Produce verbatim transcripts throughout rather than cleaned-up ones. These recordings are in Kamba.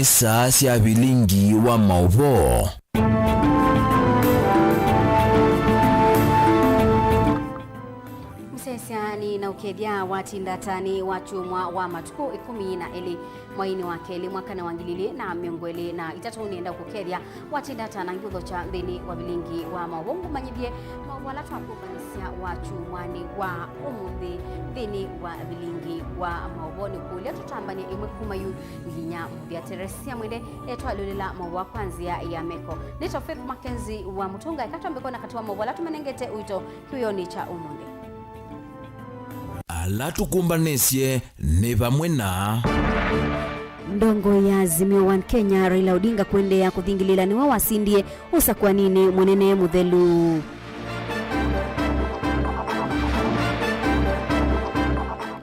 Saa sya vilingi wa maũvoo. Mũsyaĩĩsya, nĩnaũkethya watinda ta nĩ wakyumwa wa matukũ ĩkũmi na elĩ mweinĩ wa kelĩ mwakanĩ wa ngili ilĩ na mĩongo ĩlĩ na itatũ. Nĩenda ũkũkethya watinda ta na ngĩũthokya nthĩnĩ wa vilingi wa maũvoo. Ngũmanyĩthye maũvoo ala twakũmbanĩsya wakyumwanĩ wa ũmũnthĩ nthĩnĩ wa vilingi wa maũvoo. Nĩkũlya tũtambany'e ĩmwe kuma yu nginya mũthya. Teresia Mwende etwalũlĩla maũvoo kwa nzĩa ya meko. Nĩtawa Faith Mackenzie wa Mũtũnga. Eka twambe kwona katĩ wa maũvoo ala tũmanengete ũito kĩwĩonĩ kya ũmũnthĩ. Ala tũkũmbanĩsye nĩ vamwe na. Ndongoi ya Azimio One Kenya, Raila Odinga kũendeea kũthingĩlĩĩla nĩwe wasindie ũsakũaninĩ mũnene mũthelu.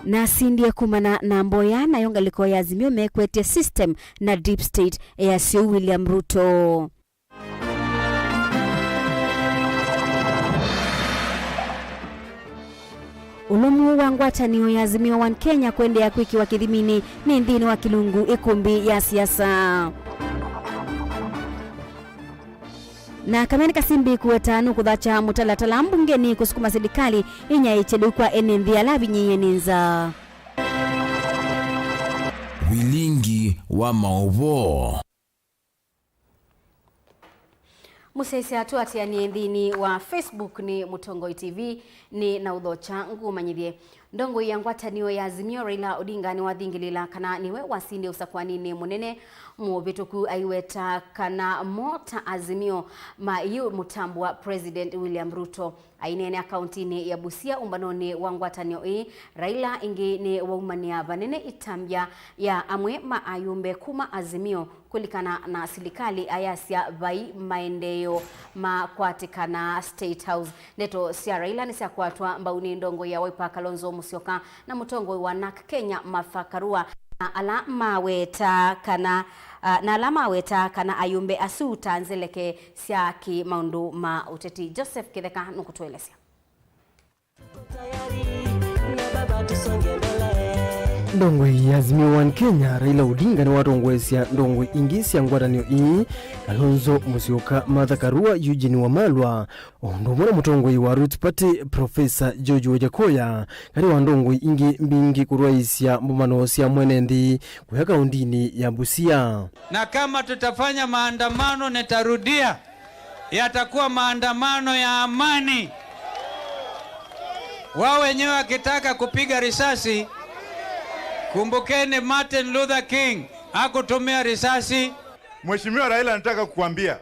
Nasindie kumana na mboya, nayo ngalĩko ya Azimio mekwetye system na deep state, easya ũu William Ruto. Ũlũmu wa ngwatanĩo ya Azimio One Kenya kũendeea kwĩkĩwa kĩthiminĩ nĩ nthĩnĩ wa kĩlungu ĩkũmbĩ ya siasa. Na Kamene Kasimbi kũweta nũkũthakya mũtalatala mbungenĩ kũsukuma silikalĩ ĩnyaĩĩkye lĩu kwa ene nthĩ ala avinyĩĩe nĩ nzaa. Vilingi wa maũvoo. Mũsyaĩĩsya, tũatĩanĩe nthĩnĩ wa Facebook nĩ Mũtongoi T V, nĩnaũthokya ngũmanyĩthye. Ndongoi ya ngwatanĩo ya Azimio, Raila Odinga, nĩwathingĩlĩĩla kana nĩwe wasindie ũsakũaninĩ mũnene mũvĩtũku, aiweta kana mo ta Azimio maiũmũtambũa President William Ruto. Aineenea kauntinĩ ya Busia ũmbanonĩ wa ngwatanĩo ĩĩ, Raila ĩngĩ nĩwaumanĩa vanene ĩtambya ya amwe ma ayumbe kuma Azimio kũlikana na silikalĩ, ayasya vai maendeeo makwatĩkana State House. Ndeto sya Raila nĩsyakwatwa mbau nĩ ndongoi ya Wiper Kalonzo Musyoka na mũtongoi wa NARC Kenya Martha Karua, na ala maweta kana, ah, na ala maweta kana ayumbe asu ta nzeleke sya kĩ-maũndũ ma ũteti. Joseph Kĩtheka nũkũtũelesya. Ndongoi ya Azimio One Kenya, Raila Odinga, nĩwatongoesya ndongoi ingĩ sya ngwatanĩo ii, Kalonzo Musyoka, Martha Karua, Eugene Wamalwa, o ũndũ ũmwe na mũtongoi wa Roots Party, Professor George Wajackoyah, katĩ wa ndongoi ingĩ mbingĩ kũtwaĩĩsya mbũmbano sya mwene nthĩ kũya kaũndinĩ ya Busia. Na kama tutafanya maandamano, nitarudia, yatakuwa maandamano ya amani. Wao wenyewe wakitaka kupiga risasi, kumbukeni Martin Luther King hakutumia risasi. Mheshimiwa Raila, nataka kukuambia,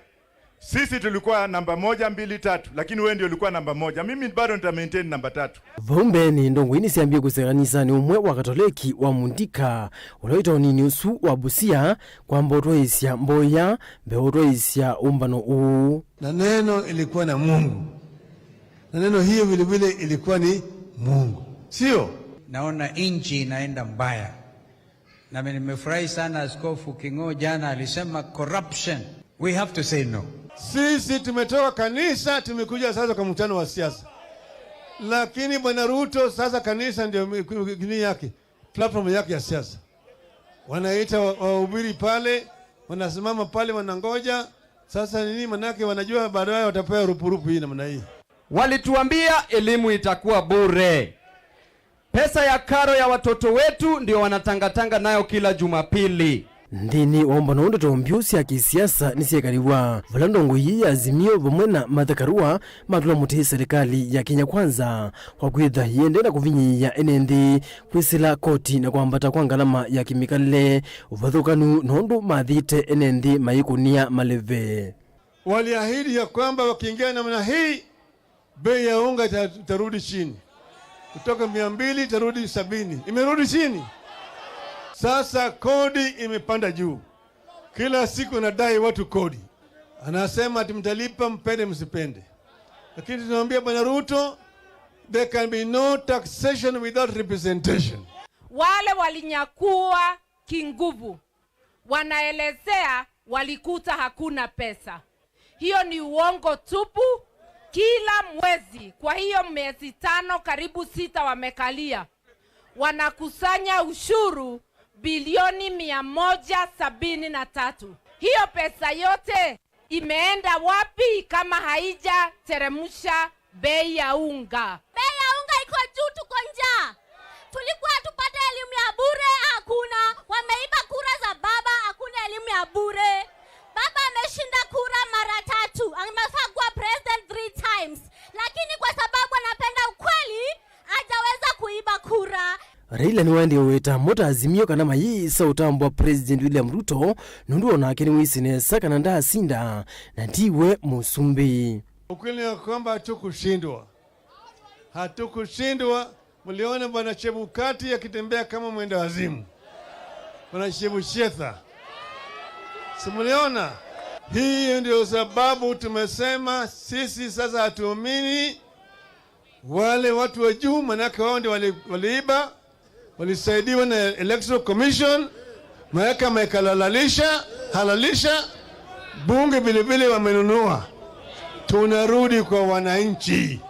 sisi tulikuwa namba moja, mbili, tatu, lakini wewe ndio ulikuwa namba moja. Mimi bado nita maintain namba tatu. Vau mbeenĩ, ndongoi nĩsyambie kũsya kanisanĩ ũmwe wa Katoleki wa Mundika, ũla wĩ taoninĩ ũsu wa Busia, kwamba ũtwaĩĩsya mboya mbee wa ũtwaĩĩsya ũmbano ũũ. Na neno ilikuwa na Mungu. Na neno hiyo vile vile ilikuwa ni Mungu. Sio? Naona nchi inaenda mbaya. Na mimi nimefurahi sana, Askofu King'o jana alisema corruption. We have to say no. Sisi tumetoka kanisa, tumekuja sasa kwa mkutano wa siasa. Lakini Bwana Ruto, sasa kanisa ndio mi-, ku-, ku-, nini yake, platform yake ya siasa. Wanaita wa-, wahubiri pale, wanasimama pale, wanangoja. Sasa nini manake? Wanajua baadaye watapewa rupurupu hii namna hii. Walituambia elimu itakuwa bure. Pesa ya karo ya watoto wetu ndio wanatangatanga nayo kila Jumapili. Nthĩnĩ wa ũmbano ũũ, ndeto mbyũ sya kĩsiasa nĩsyekalĩw'a, vala ndongoi ii ya Azimio vamwe na Martha Karua matũla mũtĩ silikalĩ ya Kenya Kwanza kwa kwĩtha ĩendee na kũvinyĩĩa ene nthĩ kwĩsĩla koti na kwambata kwa ngalama ya kĩmĩkalĩle, ũvathũkanu na ũndũ mathĩte ene nthĩ maikũnĩa malĩve. Waliahidi ya kwamba wakiingia namna hii, bei ya unga ita-, itarudi chini. Kutoka mia mbili itarudi sabini. Imerudi chini. Sasa kodi imepanda juu. Kila siku anadai watu kodi. Anasema ati mtalipa, mpende msipende. Lakini tunamwambia Bwana Ruto, there can be no taxation without representation. Wale walinyakua kinguvu wanaelezea walikuta hakuna pesa. Hiyo ni uongo tupu. Kila mwezi, kwa hiyo miezi tano, karibu sita wamekalia, wanakusanya ushuru bilioni mia moja sabini na tatu. Hiyo pesa yote imeenda wapi kama haijateremsha bei ya unga? Bei ya unga iko juu, tuko njaa. Tulikuwa tupate elimu ya bure, hakuna. Wameiba kura za baba, hakuna elimu ya bure. Baba ameshinda kura mara tatu, amefaa kuwa president three times, lakini kwa sababu anapenda ukweli, hajaweza kuiba kura. Raila nĩwaendie ũweta mo ta Azimio kana mayĩsa ũtambwa President William Ruto, nũndũ onake nĩwĩsĩ nesa kana ndaasinda na ndiwe mũsumbĩ. Ukweli ni kwamba hatukushindwa. Hatukushindwa. Mliona Bwana Chebukati akitembea kama mwenda wazimu. Bwana Chebushetha. Si mliona? Hii ndio sababu tumesema sisi sasa hatuamini wale watu wa juu, manake wao ndio wali-, waliiba, walisaidiwa na Electoral Commission, mahakama ikalalalisha, halalisha, bunge vilevile wamenunua. Tunarudi kwa wananchi.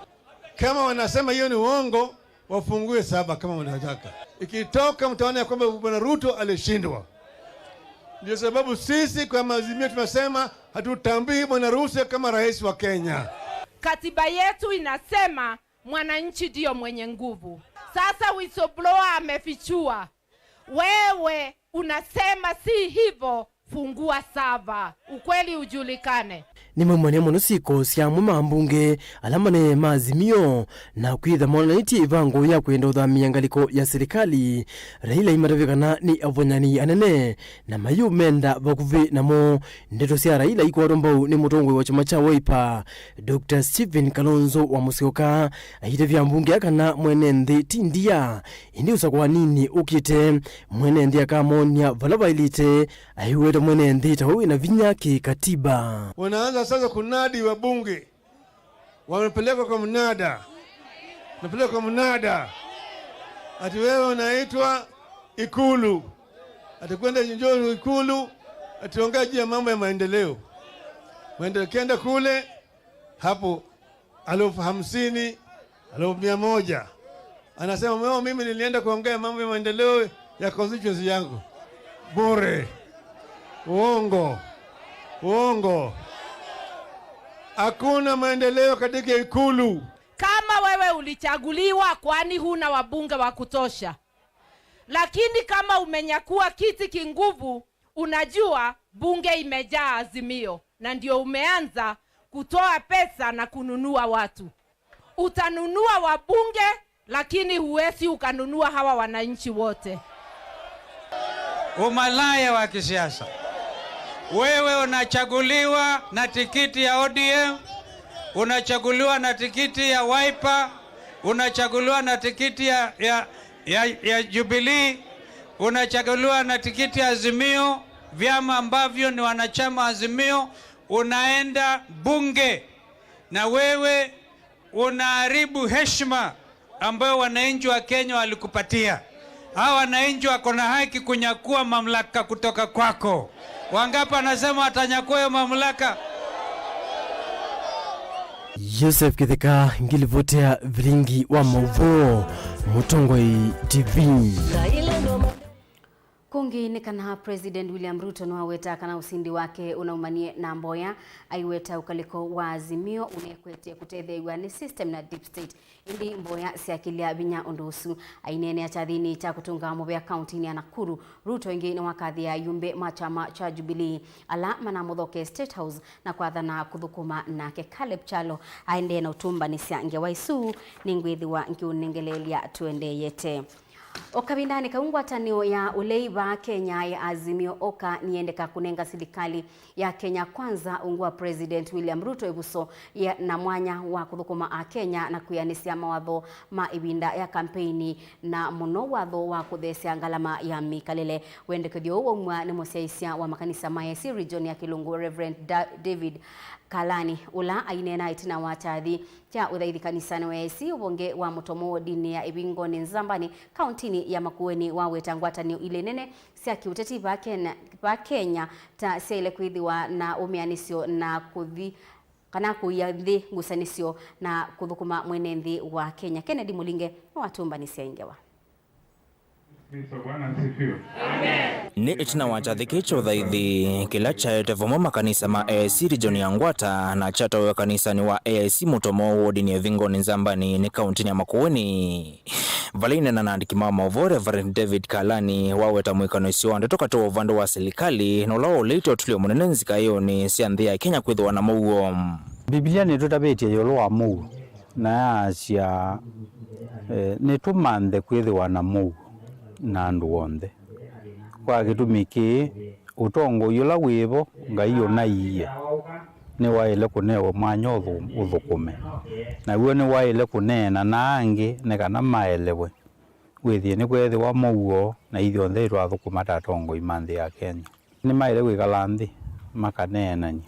Kama wanasema hiyo ni uongo, wafungue saba kama wanataka. Ikitoka, mtaona ya kwamba Bwana Ruto alishindwa. Ndio sababu sisi kwa Azimio tunasema hatutambui Bwana Ruto kama rais wa Kenya. Katiba yetu inasema mwananchi ndio mwenye nguvu. Sasa whistleblower amefichua. Wewe unasema si hivyo, fungua saba. Ukweli ujulikane. Nĩmaumany'a mũno syĩko sya amwe ma ambunge ala manene ma Azimio na kwĩtha monanĩtye ĩvango ya kwenda ũthamĩa ngalĩko ya silikalĩ. Raila aimatavya kana nĩ avonyani anene na mayũmenda vakuvĩ namo. Ndeto sya Raila ikwatwa mbau nĩ mũtongoi wa kyama kya Wiper, Doctor Stephen Kalonzo wa Musyoka, aitavya ambunge aa kana mwene nthĩ ti ndia, ĩndĩ ũsakũa nini ũkĩte, mwene nthĩ akamonia vala vaĩlĩte, aiweta mwene nthĩ ta we wĩna vinya kĩkatiba. Wanaanza sasa kunadi wabunge. Wamepelekwa kwa mnada. Wamepelekwa kwa mnada. Ati wewe unaitwa Ikulu. Ati kwenda njoo Ikulu, ati ongea juu ya mambo ya maendeleo. Maendeleo, kienda kule, hapo elfu hamsini, elfu mia moja. Anasema, "Mimi, mimi nilienda kuongea mambo ya maendeleo ya constituency yangu." Bure. Uongo. Uongo. Hakuna maendeleo katika Ikulu. Kama wewe ulichaguliwa, kwani huna wabunge wa kutosha? Lakini kama umenyakua kiti kinguvu, unajua bunge imejaa Azimio, na ndio umeanza kutoa pesa na kununua watu. Utanunua wabunge, lakini huwezi ukanunua hawa wananchi wote. Umalaya wa kisiasa. Wewe unachaguliwa na tikiti ya O D M, unachaguliwa na tikiti ya Wiper, unachaguliwa na tikiti ya, ya, ya, ya Jubilee, unachaguliwa na tikiti ya Azimio, vyama ambavyo ni wanachama Azimio, unaenda bunge, na wewe unaharibu heshima ambayo wananchi wa Kenya walikupatia. Hawa wananchi wako na haki kunyakua mamlaka kutoka kwako. Wangapi anasema watanyakua hiyo mamlaka? Joseph Kitheka, ngilivoti ya vilingi wa mauvoo, Mũtongoi T V. Kũngĩ nĩ kana President William Ruto nĩwaweta kana ũsindi wake ũnaumanie na mboya, aiweta ũkalĩko wa Azimio ũnekwetye kũtetheew'a nĩ system na deep state, ĩndĩ mboya syakĩlya vinya ũndũ ũsu. Aineenea kyathĩnĩ kya kũtũnga mũvea kauntinĩ ya Nakuru, Ruto ĩngĩ nĩwakathĩa ayumbe ma kyama kya Jubilee ala manamũthoke State House na kwathana kũthũkũma nake. Caleb Kyalo aendee na ũtũmbanĩsya ngewa ĩsu, nĩngwĩthĩwa ngĩũnengeleelya tũendeeyete. O kavindanĩ kau, ngwatanĩo ya ũlei vaa Kenya ya Azimio Oka nĩyendeka kũnenga silikalĩ ya Kenya Kwanza ungu wa President William Ruto ĩvuso ya, na mwanya wa kũthũkũma Akenya na kwĩanĩsya mawatho ma ĩvinda ya kampeini, na mũno watho wa kũtheesya ngalama ya mĩkalĩle. Wendekethyo ũũ waumw'a nĩ mũsyaĩĩsya wa makanisa ma A I C region ya Kĩlungu, Reverend Da-, David Kalani, ũla aineena ĩtina wa kyathi kya ũthaithi kanisanĩ wa A I C ũvonge wa Mũtomo wodinĩ ya Ĩvingonĩ Nzambanĩ, kauntinĩ ya Makueni, waweta ngwatanĩo ilĩ nene sya kĩũteti vaa Kenya, vaa Kenya ta syaĩle kwĩthĩwa na ũmĩanĩsyo na kũthi, kana kũia nthĩ ngusanĩsyo na kũthũkũma mwene nthĩ wa Kenya. Kennedy Mũlinge nĩwatũmbanĩsya ĩ ngewa. Nĩ ĩtina wa kyathĩ kĩĩ kya ũthaithi kĩla kyaete vamwe makanisa ma A I C region ya Ngwata na kyatwaĩwe kanisanĩ wa A I C Mũtomo wodinĩ ya Ĩvingoni Nzambani nĩ kauntinĩ ya Makueni, vala aineena na andĩki ma maũvoo, Reverend David Kalani waweta mwĩkano ũseo wa ndeto katĩ wa ũvande wa silikalĩ na ũla waũleite ũtũlyo mũnene nzikaĩonĩ sya nthĩ ya Kenya kwĩthĩwa na mũuo. Mbivilia nĩtũtavĩtye ĩũlũ wa mũuo. Na yaasya, eh, nĩtũmanthe kwĩthĩwa na mũuo na andũ onthe. Kwa kĩtumi kĩĩ, ũtongoi ũla wĩ vo Ngai ũnaiie nĩwaĩle kũnewe mwanya ũthũ-, ũthũkũme. Naw'o nĩwaĩle kũneena na angĩ nĩ kana maelewe wĩthĩe nĩkweethĩwa mũuo na ithyonthe nĩtwathũkũma ta atongoi ma nthĩ ya Kenya. Nĩmaĩle kwĩkala nthĩ makaneenany'a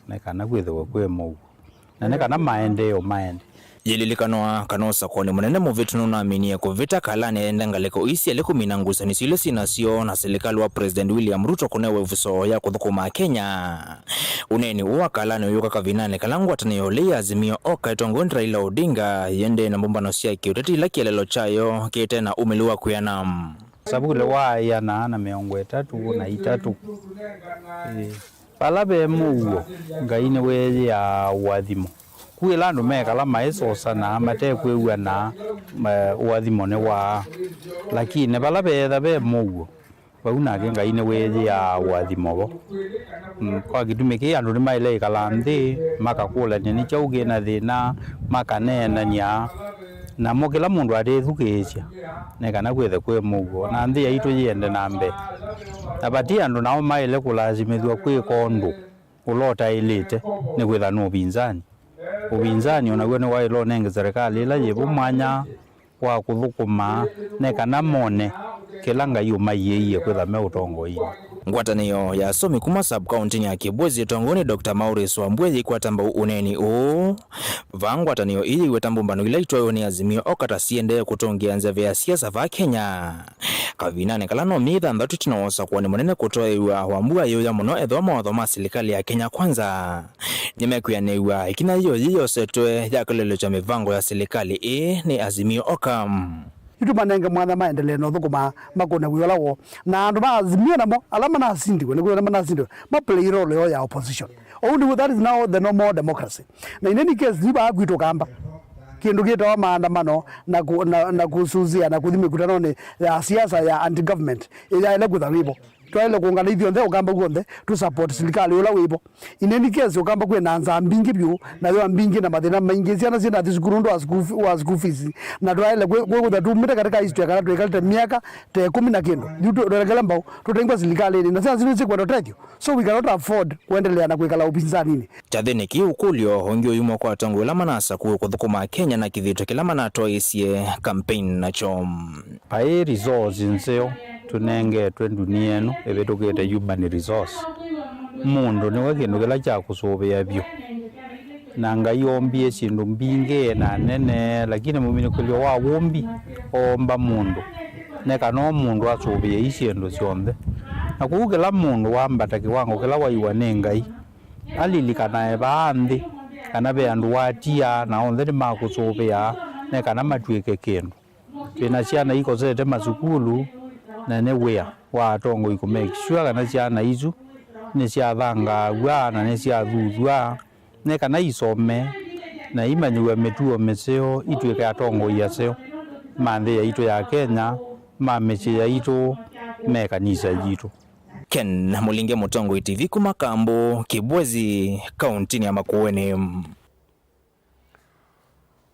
nĩ kana kwĩthĩwe kwĩ mũuo, na nĩ kana maendeeo maende. Yĩlilikanwa kana ũsakuani mũnene mũvĩtu nũnaminie kũvĩta Kalani aende ngalĩko ii syaĩle kũmina ngusanĩsyo ila syĩ nasyo na silikalĩ wa President William Ruto kũnewa ĩvuso ya kũthũkũma Kenya. Ũneeni ũũ wa Kalani ũyũka kavindanĩ kala ngwatanĩo ĩla ya Azimio Oka ĩtongoew'e nĩ Raila Odinga yĩendee na mbũmbano sya kĩũteti ila kĩeleelo kyayo kĩte na umĩlu wa kwĩana. Savulĩ wa ĩana na mĩongo ĩtatũ na itatũ. Ĩĩ. Vala ve mũuo, Ngai nĩweeyĩaa ũathimo. Ku ĩla andũ mekala maĩsosana matekwĩw'ana, ma-, ũathimo nĩwaa. Lakini vala veetha ve mũuo, vau nake Ngai nĩweeyĩaa ũathimo vo. Mm, kwa kĩtumi kĩĩ andũ nĩmaĩle ĩkala nthĩ, makakũlany'a nĩ kyaũ kĩ na thĩna, makaneenany'a, namo kĩla mũndũ atĩthukĩĩsya, nĩ kana kwĩthe kwĩ mũuo, na nthĩ yaitũ yĩende na mbee. Na vati andũ nao maĩle kũlasimĩthw'a kwĩka ũndũ ũla ũtaĩlĩte nĩkwĩtha nĩ ũvinzani. Ũvinzani o naw'o nĩwaĩle ũnenge serikali ĩla yĩ vo mwanya wa kũthũkũma nĩ kana mone kĩla Ngai ũmaiĩie kwĩtha me ũtongoinĩ. Ngwatanĩo ya asomi kuma sub-kauntinĩ ya Kibwezi ĩtongoew'e nĩ Doctor Maurice Wambua yĩkwata mbau ũneeni ũũ. Vaa ngwatanĩo ii yĩweta mbũmbano ila itwaĩwe nĩ Azimio Oka ta siendee kũtũngĩa nzeve ya siasa vaa Kenya. Kavindanĩ kala no myei thanthatũ ĩtina wa ũsakuani mũnene kũtwaĩwa, Wambua ayĩũya mũno ethĩwa mawatho ma silikalĩ ya Kenya Kwanza nĩmekwĩanĩw'a. Ĩkinya yĩĩ yosetwe ya kũlelũkya mĩvango ya silikalĩ ĩĩ nĩ Azimio Oka. Nĩtũmanenge mwanya maendelee na ũthũkũma makũne wĩa ũla woo. Na andũ ma Azimio namo, ala manasindiwe, nĩkwĩthĩwa manasindiwe, ma play role yoo ya opposition. Ũu nĩw'o, that is now the normal democracy. Na in any case, ti vaa kwitũ Kamba. Kĩndũ kĩtawa maandamano na kũ-, na, na kũsũsĩa na kũthi mĩkutanonĩ ya siasa ya anti-government, ĩyaĩle kwĩtha wĩvo. Twaĩle kũũngana ithyonthe, Ũkamba w'onthe, tũ support silikalĩ ũla wĩvo. In any case, Ũkamba kwĩ na nzaa mbingĩ vyũ, na yo mbingĩ na mathĩna maingĩ, syana syĩnathi sukulu nũndũ wa school f-, wa school fees. Na twaĩle kwĩ-, kwĩkũtha tumĩte katika history kana twĩkalĩte myaka ta ĩkũmi na kĩndũ. Yu tũ-, twerekele mbau, tũtengwa silikalĩnĩ, na syana sitũ sikwenda ũtethyo. So we cannot afford kũendelea na kwĩkala ũpinzaninĩ. Kyathĩnĩ kĩĩ ũkũlyo ũngĩ ũyumwa kwa atongoi ala manasakũwe kũthũkũma Kenya na kĩthito kĩla manatwaĩĩsye campaign nakyo. Vai resource nzeo tũnengetwe ndunia ĩno ĩvĩtũkĩte human resource. Mũndũ nĩwe kĩndũ kĩla kya kũsũvĩa vyũ. Na Ngai oombie syĩndũ mbingĩ na nene, lakini mũminũkĩlyo wa wũmbi oomba mũndũ, nĩ kana o mũndũ asũvĩe i syĩndũ syonthe. Na kwoou kĩla mũndũ wambata kĩwango kĩla waiwa nĩ Ngai, alilikanae vaa nthĩ kana ve andũ watia na onthe nĩmakũsũvĩa nĩ kana matw'ĩke kĩndũ. Twĩ na syana ikosete masukulu, na nĩ wĩa wa atongoi kũ make sure kana syana isu nĩsyathangaaw'a na nĩsyathuthw'a nĩ kana isome na imanyĩw'a mĩtuo mĩseo, itw'ĩke atongoi aseo ma nthĩ yaitũ ya Kenya, ma mĩsyĩ yaitũ, me kanisa yitũ. Ken Mũlinge, Mũtongoi T V kuma Kambu, Kibwezi, kauntinĩ ya Makueni.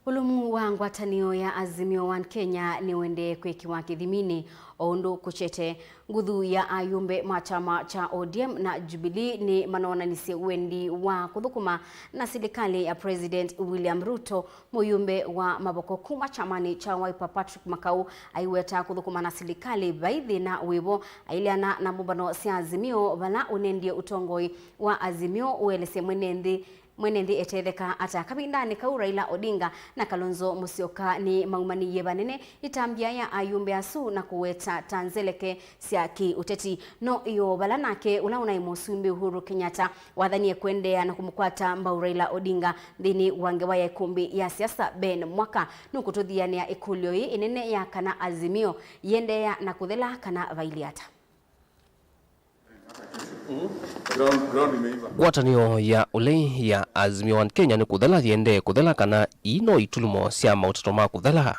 Ũlũmu wa ngwatanĩo ya Azimio One Kenya nĩũendee kwĩkĩwa kĩthiminĩ o ũndũ kũkyete. Nguthu ya ayumbe ma kyama kya O D M na Jubilee nĩmanoonanisye wendi wa kũthũkũma na silikalĩ ya President William Ruto. Mũyumbe wa Mavoko kuma kyamanĩ kya Wiper Patrick Makau aiweta kũthũkũma na silikalĩ vai thĩna wĩvo, aileana na mbũmbano sya Azimio vala ũnendie ũtongoi wa Azimio ũelesye mwene nthĩ Mwene nthĩ etetheka ata? Kavindanĩ kau, Raila Odinga na Kalonzo Musyoka nĩmaumanĩie vanene ĩtambya ya ayumbe asu na kũweta ta nzeleke sya kĩ-ũteti. No ĩyoo vala nake ũla ũnaĩ mũsumbĩ Uhuru Kenyatta wathanie kũendeea na kũmũkwata mbau Raila Odinga nthĩnĩ wa ngewa ya ĩkũmbĩ ya siasa. Ben Mwaka nũkũtũthianĩa ĩkũlyo yĩĩ ĩnene ya kana Azimio yĩendeea na kũthela kana vailyĩ ata. Ngwatanĩo ya ũlei ya Azimio One Kenya nĩ kũthela yĩendee kũthela kana ii no itulumo sya maũtato ma kũthela?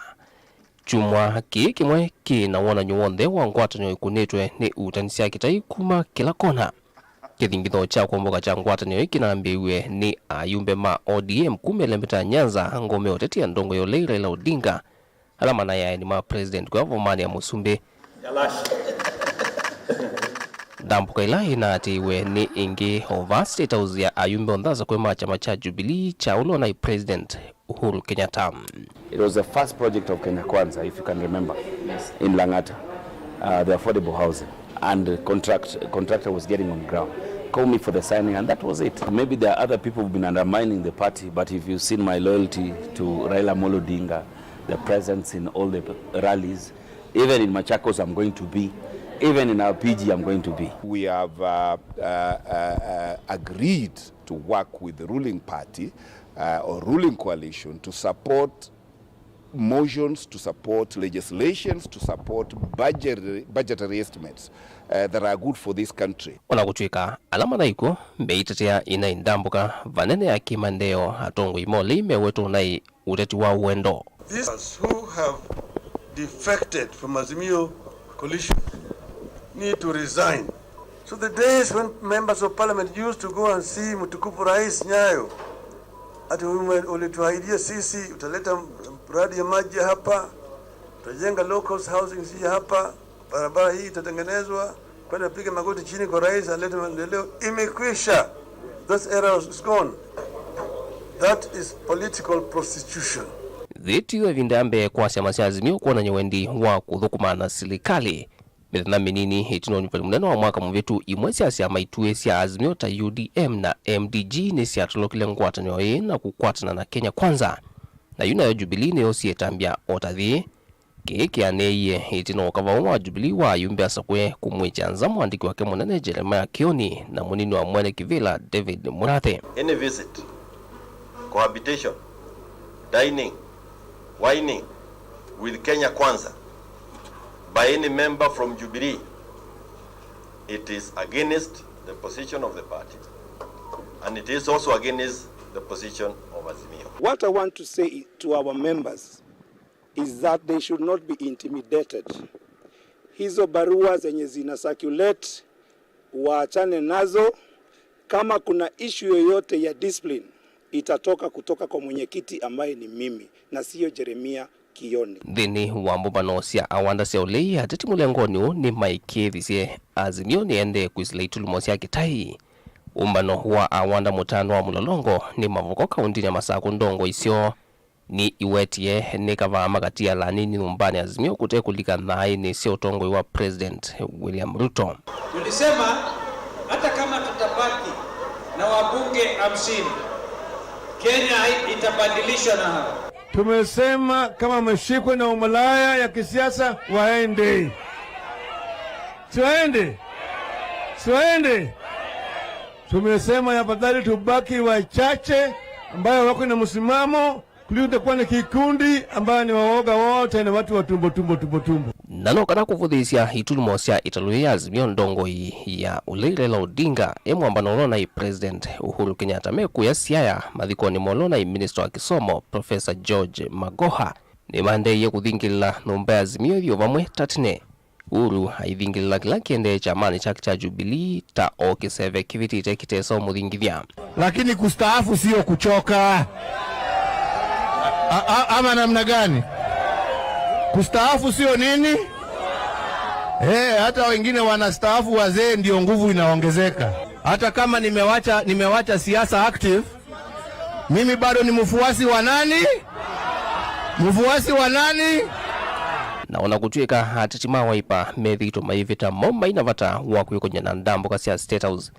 Kyumwa kĩĩ kĩmwe kĩ na wonany'o w'onthe wa ngwatanĩo ĩkunĩtwe nĩ uutani sya kĩtai kuma kĩla kona. Kĩthingitho kya kwomboka kya ngwatanĩo ĩĩ kĩnambĩĩw'e nĩ ayumbe ma O D M kuma ĩlembeta ya Nyanza, ngome ya ũteti ya ndongo ya ũlei Raila Odinga, ala manaĩ aeni ma President kũya vomanĩ ya mũsumbĩ. Ndambũka ĩla ĩnaatĩĩwe nĩ ĩngĩ o vaa State House ya ayumbe onthe asakũe ma kyama kya Jubilee kya ũla ũnaĩ President Uhuru Kenyatta. It was the first project of Kenya Kwanza, if you can remember, in Lang'ata, uh, the affordable housing. And the contract, contractor was getting on ground. Call me for the signing, and that was it. Maybe there are other people who've been undermining the party, but if you've seen my loyalty to Raila Amolo Odinga, the presence in all the rallies, even in Machakos, I'm going to be. Even in our P G, I'm going to be. We have, uh, uh, uh, uh, agreed to work with the ruling party, uh, or ruling coalition to support motions, to support legislations, to support budgetary, budgetary estimates, uh, that are good for this country. O na kũtw'ĩka ala manaĩ kw'o meitetea ĩnaĩ ndambũka vanene ya kĩmaendeeo, atongoi ma ũlei mewetwa ũnaĩ ũteti wa wendo. These who have defected from Azimio coalition need to resign. So the days when members of parliament used to go and see Mtukufu Rais Nyayo, ati ume-, ulituahidia sisi utaleta mradi ya maji hapa, utajenga low cost housing hii hapa, barabara hii itatengenezwa, kwenda piga magoti chini kwa rais alete maendeleo, imekwisha. That era is gone. That is political prostitution. Yĩĩ tiyo ĩvinda ya mbee kwa syama sya Azimio kwonany'a wendi wa kũthũkũma na silikalĩ. Mĩthenya mĩnini ĩtina wa ũnyuvani mũnene wa mwaka mũvĩtu, imwe sya syama ituĩ sya Azimio ta U D M na M D G nĩsyatolokile ngwatanĩo ĩĩ na kũkwatana na Kenya Kwanza. Na yu nayo Jubilee nĩyosie ĩtambya o ta yĩĩ. Kĩĩ kĩanĩie ĩtina wa ũkava ũũ wa Jubilee wa ayumbe asakũe kũmwĩkya nza mũandĩki wake mũnene Jeremiah Kioni na mũnini wa mwene kĩvĩla David Mũrathe. Any visit, cohabitation, dining, wining with Kenya Kwanza by any member from Jubilee, it is against the position of the party, and it is also against the position of Azimio. What I want to say to our members is that they should not be intimidated. Hizo barua zenye zina circulate, waachane nazo. Kama kuna issue yoyote ya discipline, itatoka kutoka kwa mwenyekiti ambaye ni mimi, na siyo Jeremiah Kioni. Nthĩnĩ wa mbũmbano sya awanda sya ũlei, ateti mũlengonĩ ũũ nĩmaĩkĩĩthisye Azimio nĩendee kwĩsĩla itulumo sya kĩtai. Ũmbano wa awanda mũtano wa Mũlolongo nĩ Mavoko kaũntĩnĩ ya Masakũ, ndongoi syoo nĩ iwetie nĩ kavaa makatiala anini nyũmbanĩ Azimio kũte kũlika thaaĩnĩ sya ũtongoi wa President William Ruto. Tulisema hata kama tutabaki na wabunge hamsini, Kenya hai-, itabadilishwa na hawa. Tumesema kama wameshikwa na umalaya ya kisiasa waende. Si waende? Si waende? Tumesema ni afadhali tubaki wachache ambayo wako na msimamo kuliko tutakuwa na kikundi ambayo ni waoga wote na watu wa tumbo, tumbo, tumbo, tumbo. Na no kana kũvũthĩĩsya itulumo sya ĩtalũ yĩĩ ya Azimio, ndongoi ya ũlei Raila Odinga e mwambano ũla ũnaĩ President Uhuru Kenyatta mekũya Siaya mathikonĩ ma ũla ũnaĩ Minister wa kĩsomo Professor George Magoha nĩmaendeeie kũthingĩlĩla nyũmba ya Azimio ĩthiĩ o vamwe ta tene. Uhuru aithingĩlĩla kĩla kĩendee kyamanĩ kyake kya Jubilee ta o kĩseve kĩvĩtĩte kĩtesa ũmũthingithya. Lakini kustaafu sio kuchoka. A, a, ama namna gani? Kustaafu sio nini? Eh, hata wengine wanastaafu wazee, ndio nguvu inaongezeka. Hata kama nimewacha, nimewacha siasa active, mimi bado ni mfuasi wa nani? Mfuasi wa nani? Na ona kũtw'ĩka ateti ma Wiper methĩĩtwe maivĩta mo mai na vata wa kwĩkony'a na ndambũka sya State House,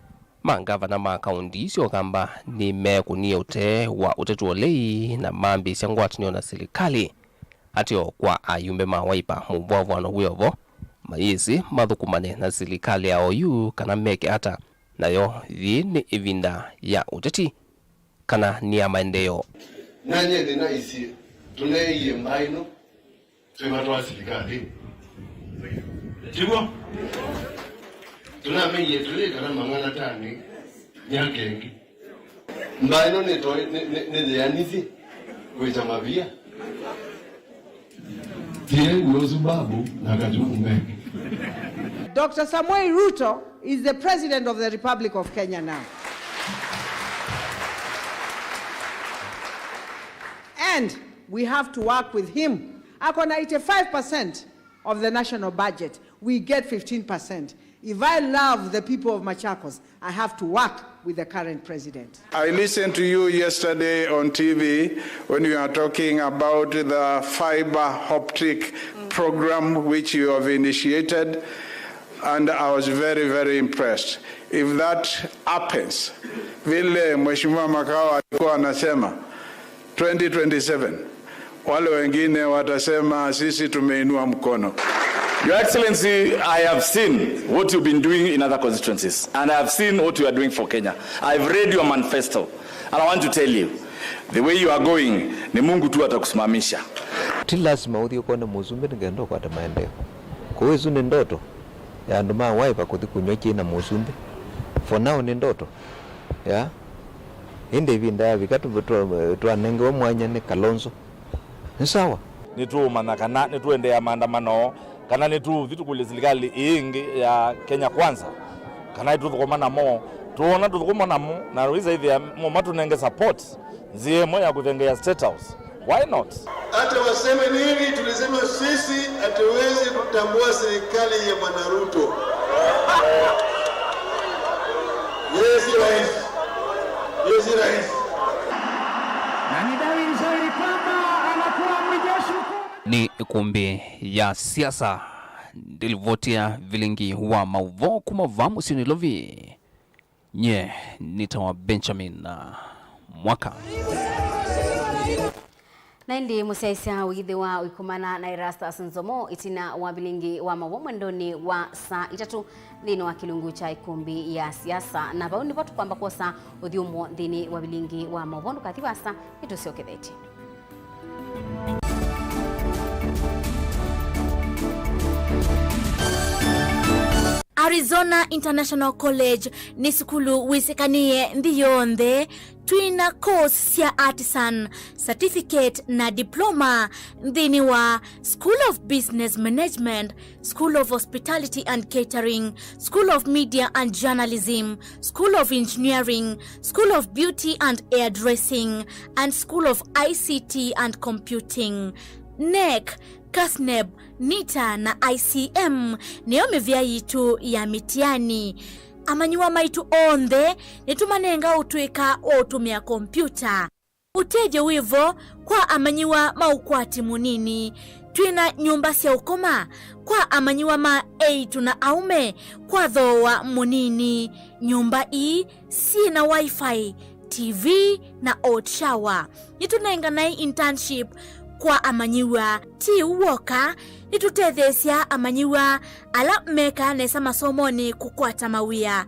ma ngavana ma kaũnti sya Ũkamba nĩmekũnie ũtee wa ũteti wa ũlei na mambĩĩsya ngwatanĩo na silikalĩ. Ateo kwa ayumbe ma Wiper mũvwavwano wĩ o vo, mayĩsĩ mathũkũmane na silikalĩ ya oyu kana meke ata, nayo yĩĩ nĩ ĩvinda ya ũteti kana nĩ ya maendeeo. Nanyie nĩnaisye tũneeie mbaa ĩno twĩ matwaa silikalĩ. Tiguo? Tũnameiye tũlĩ kana mang'ana tani myaka ĩngĩ. Mbaa ĩno nĩtoi-, nĩ, nĩ, nĩyĩanĩsye kwĩkya mavia. Tiai wĩo subabu na kajuku meke. Doctor Samuel Ruto is the president of the Republic of Kenya now. And we have to work with him. Ako na eighty-five percent of the national budget. We get fifteen percent. If I love the people of Machakos, I have to work with the current president. I listened to you yesterday on T V when you are talking about the fiber optic program which you have initiated, and I was very, very impressed. If that happens, vile Mheshimiwa Makau alikuwa anasema, twenty twenty-seven, wale wengine watasema, "Sisi tumeinua mkono." Your Excellency, I have seen what you've been doing in other constituencies, and I have seen what you are doing for Kenya. I've read your manifesto, and I want to tell you, the way you are going, ni Mungu tu atakusimamisha. Ti lazima ũthiĩ ũkone mũsumbĩ nĩkenda ũkwate maendeeo. Kũu ĩsu nĩ ndoto ya andũ ma Wiper kũthi kũnyw'a kyaĩ na mũsumbĩ. For now nĩ ndoto. Ya. Ĩndĩ ĩvinda yavika tũ-, twa-, twanengewe mwanya nĩ Kalonzo. Nĩ sawa. Nĩtũũmanya kana nĩtũendeea maandamano, kana nĩtũũthi tũkũlye silikalĩ ĩĩ ĩngĩ ya Kenya Kwanza, kana nĩtũthũkũma namo. Twoona tũthũkũma namo, na wĩsa ĩthĩa mo matũnenge support nzĩa ĩmwe ya kũthengeea State House. Why not? Hata waseme nini, tulisema sisi hatuwezi kutambua serikali ya Bwana Ruto. Yeye si rais. Yeye si rais. Na ni dhahiri shahiri kwamba anakuwa amri jeshi mkuu. Nĩ ĩkũmbĩ ya siasa, ndĩlivotia vilingi wa maũvoo kuma vaa mũsyĩ Nairobi. Nye nĩtawa Benjamin, uh, Mwaka. Na ĩndĩ mũsyaĩĩsya wĩthĩwa ũikomana na Erastus Nzomo ĩtina wa vilingi wa maũvoo mwendonĩ wa saa itatũ nthĩnĩ wa kĩlungu kya ĩkũmbĩ ya siasa. Na vau nĩvo tũkwamba kwosa ũthyũmũo nthĩnĩ wa vilingi wa maũvoo. Ndũkathi vaasa, nĩtũsyokethetye. Arizona International College nĩ sukulu wĩsĩkanĩe nthĩ yonthe. Twĩna course sya artisan, certificate na diploma nthĩnĩ wa School of Business Management, School of Hospitality and Catering, School of Media and Journalism, School of Engineering, School of Beauty and Hairdressing, and School of I C T and Computing. NEC, CASNEB, NITA na I C M nĩyo mĩvĩa yitũ ya mĩtiani. Amanyĩw'a maitũ onthe nĩtũmanenga ũtũĩka wa ũtũmĩa kompiuta. Ũtethyo wĩ vo kwa amanyĩw'a ma ũkwati mũnini. Twĩ na nyũmba sya ũkoma kwa amanyĩw'a ma eĩtu na aũme kwa thooa mũnini. Nyũmba ii syĩ na Wi-Fi, T V, na hot shower. Nĩtũnenganae internship kwa amanyĩw'a. Ti ũu w'oka, nĩtũtetheesya amanyĩw'a ala mekaa nesa masomonĩ kũkwata mawĩa.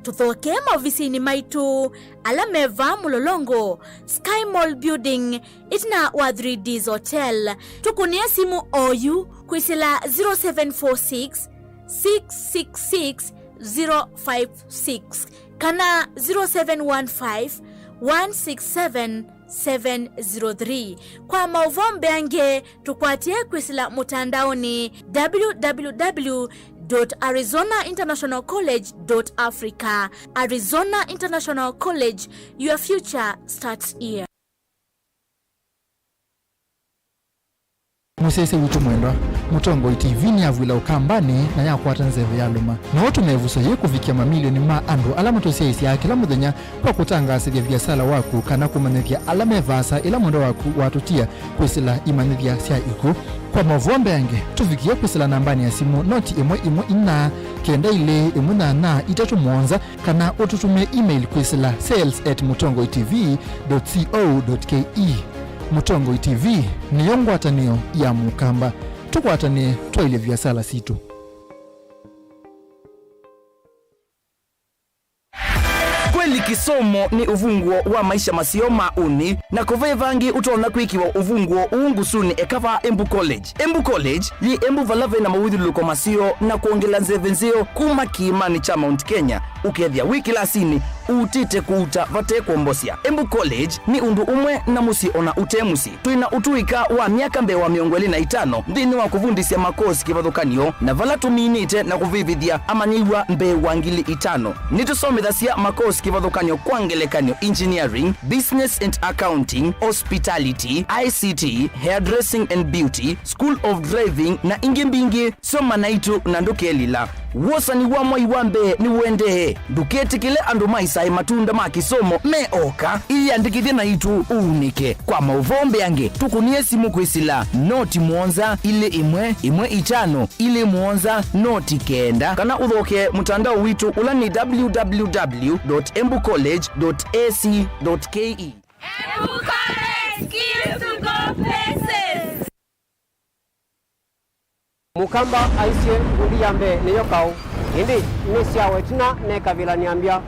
Tũthokee maovisinĩ maitũ ala me vaa Mũlolongo, Sky Mall Building, ĩtina wa Three Ds Hotel. Tũkũnĩe simũ oyu kwĩsĩla zero seven four six, six six six, zero five six kana zero seven one five, one six seven, seven zero three. Kwa maũvoo mbeange, tũkwatĩe kwĩsĩla mũtandaonĩ w w w dot arizona international college dot africa. Arizona International College, your future starts here. Mũsyaĩĩsya witũ mwendwa, Mũtongoi T V nĩyavw'ĩla Ũkambanĩ na yakwata nzeve yalũma. No ũtũme ĩvuso yĩĩ kũvikĩa mamilioni ma andũ ala matũsyaĩĩsyaa kĩla mũthenya kwa kũtangaasĩthya viasala waku kana kũmanyĩthya ala me vaasa ĩla mwendwa waku watũtia kwĩsĩla imanyĩthya sya ikw'ũ. Kwa maũvoo mbeange, tũvikĩe kwĩsĩla nambanĩ ya simũ noti ĩmwe ĩmwe inya, kenda ilĩ, ĩmwe nyanya, itatũ mũonza, kana ũtũtũmĩe email kwĩsĩla sales at mũtongoi T V dot co dot K E. Mũtongoi T V nĩyo ngwatanĩo ya Mũkamba. Tũkwatanĩe twaĩlye viasala sitũ. Kweli, kĩsomo nĩ ũvunguo wa maisha maseo ma ũnĩ, na kũve vangĩ ũtonya kwĩkĩwa ũvunguo ũũ ngusunĩ eka vaa Embu College. Embu College yĩ Embu vala ve na mawĩthyũlũlũko maseo na kwongela nzeve nzeo kuma kĩĩmanĩ kya Mount Kenya, ũkethĩa wĩ kĩlasinĩ ũutĩte kũuta vate kwombosya. Embu College nĩ ũndũ ũmwe na mũsyĩ ona ũte mũsyĩ. Twĩ na ũtũĩka wa myaka mbee wa mĩongo ĩlĩ na itano nthĩnĩ wa kũvundĩsya makosi kĩvathũkany'o, na vala tũminĩte na kũvĩvĩthya amanyĩw'a mbee wa ngili itano. Nĩtũsomethasya makosi kĩvathũkany'o, kwa ngelekany'o, engineering, business and accounting, hospitality, I C T, hairdressing and beauty, school of driving, na ingĩ mbingĩ. Soma naitũ na ndũkelila. Wosani wa mwai wa mbee nĩũendee. Ndũketĩkĩle andũ maisae matunda ma kĩsomo me oka. Ĩyĩandĩkĩthye naitũ ũunĩke. Kwa maũvoo mbeange, tũkũnĩe simũ kwĩsĩla noti mũonza ilĩ ĩmwe ĩmwe itano ilĩ mũonza noti kenda, kana ũthokee mũtandao witũ, ũla nĩ w w w dot embu college dot a c dot k e. Embu College, skills to go places. Mũkamba aisye, "Ngundi ya mbee nĩyo kaũ, ĩndĩ nĩsyawa ĩtina nekavĩla nĩambya."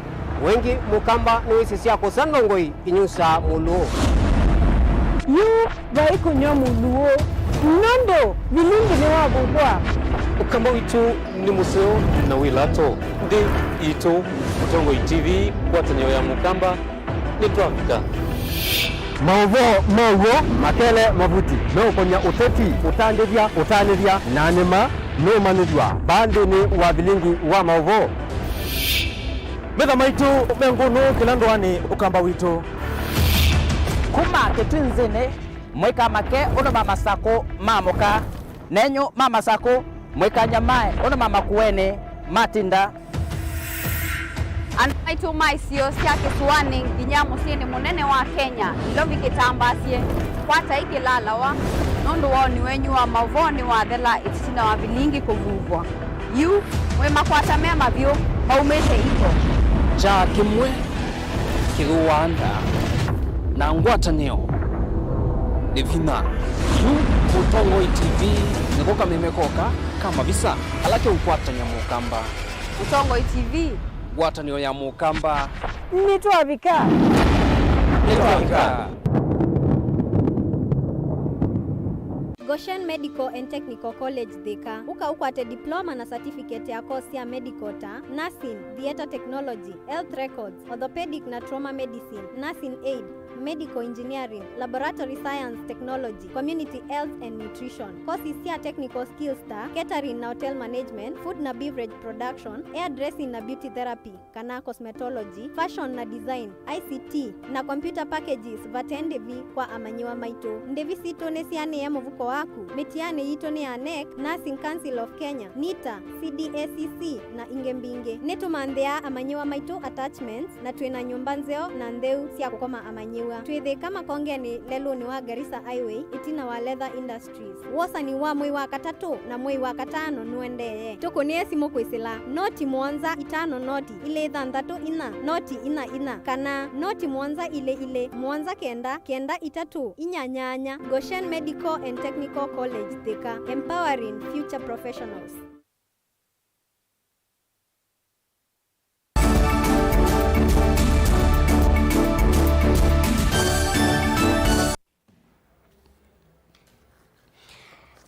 Wengĩ Mũkamba nĩwĩsĩ sya kũsa ndongoi inyusaa mũlũũ. Yu vai kũnyw'a mũlũũ, nũndũ vilingi nĩwavuvwa. Ũkamba witũ nĩ mũseo na wĩ lato. Nthĩ itũ, Mũtongoi T V, ngwatanĩo ya Mũkamba. Nĩtwavika. Maũvoo ma w'o makele mavuti meũkony'a ũteti, ũtandĩthya, ũtanĩthya, na nĩma nũũmanyĩthw'a vaa nthĩnĩ wa vilingi wa maũvoo. Metha maitũ me ngũnũ kĩla ndũanĩ, Ũkamba witũ. Kuma kĩtwinzĩnĩ, mũikamake ũndũ ma masakũ ma mũka. Nenyu ma masakũ, mũikanyamae ũndũ ma makuenĩ matinda. Andũ maitũ ma isio sya kĩsũanĩ nginya mũsyĩnĩ mũnene wa Kenya, Nairobi kĩtambaasye, kwatai kĩlalawa, nũndũ woni wenyu wa maũvoo nĩwathela ĩtina wa vilingi kũvuvwa. Yu, mwĩmakwata me mavyũ, maumĩte iko. Kyaa kĩmwe kĩthũaa nda, na ngwatanĩo nĩ vinya. Yu Mũtongoi T V nĩko kameme koka ka mavisa ala keũkwatany'a Mũkamba. Mũtongoi T V. Ngwatanĩo ya Mũkamba. Nĩtwavika. Nĩtwavika. Goshen Medical and Technical College Thika. Ũka ũkwate diploma na certificate ya course sya medical ta nursing, theatre technology, health records, orthopedic na trauma medicine, nursing aid, medical engineering, laboratory science technology, community health and nutrition, courses sya technical skills ta catering na hotel management, food na beverage production, hairdressing na beauty therapy kana cosmetology, fashion na design, I C T, na computer packages vate ndĩvi kwa amanyĩw'a maitũ. Ndĩvi sitũ nĩsianĩe mũvuko waku. Mĩtianĩ yitũ nĩ ya nec, Nursing Council of Kenya, nita, C D A C C, na ingĩ mbingĩ. Nĩtũmanthĩaa amanyĩw'a maitũ attachments, na twĩ na nyũmba nzeo na ntheu sya kũkoma amanyĩw'a. Twĩ Thĩka Makongenĩ, lelũnĩ wa Garissa Highway, ĩtina wa Leather Industries. Wosani wa mwei wa katatũ na mwei wa katano nũendee. Tũkũnĩe simũ kwĩsĩla noti mũonza itano noti ilĩ thanthatũ inya noti inya inya kana noti mũonza ilĩ ilĩ mũonza kenda kenda itatũ inya nyanya. Goshen Medical and Technical College Thika, empowering future professionals.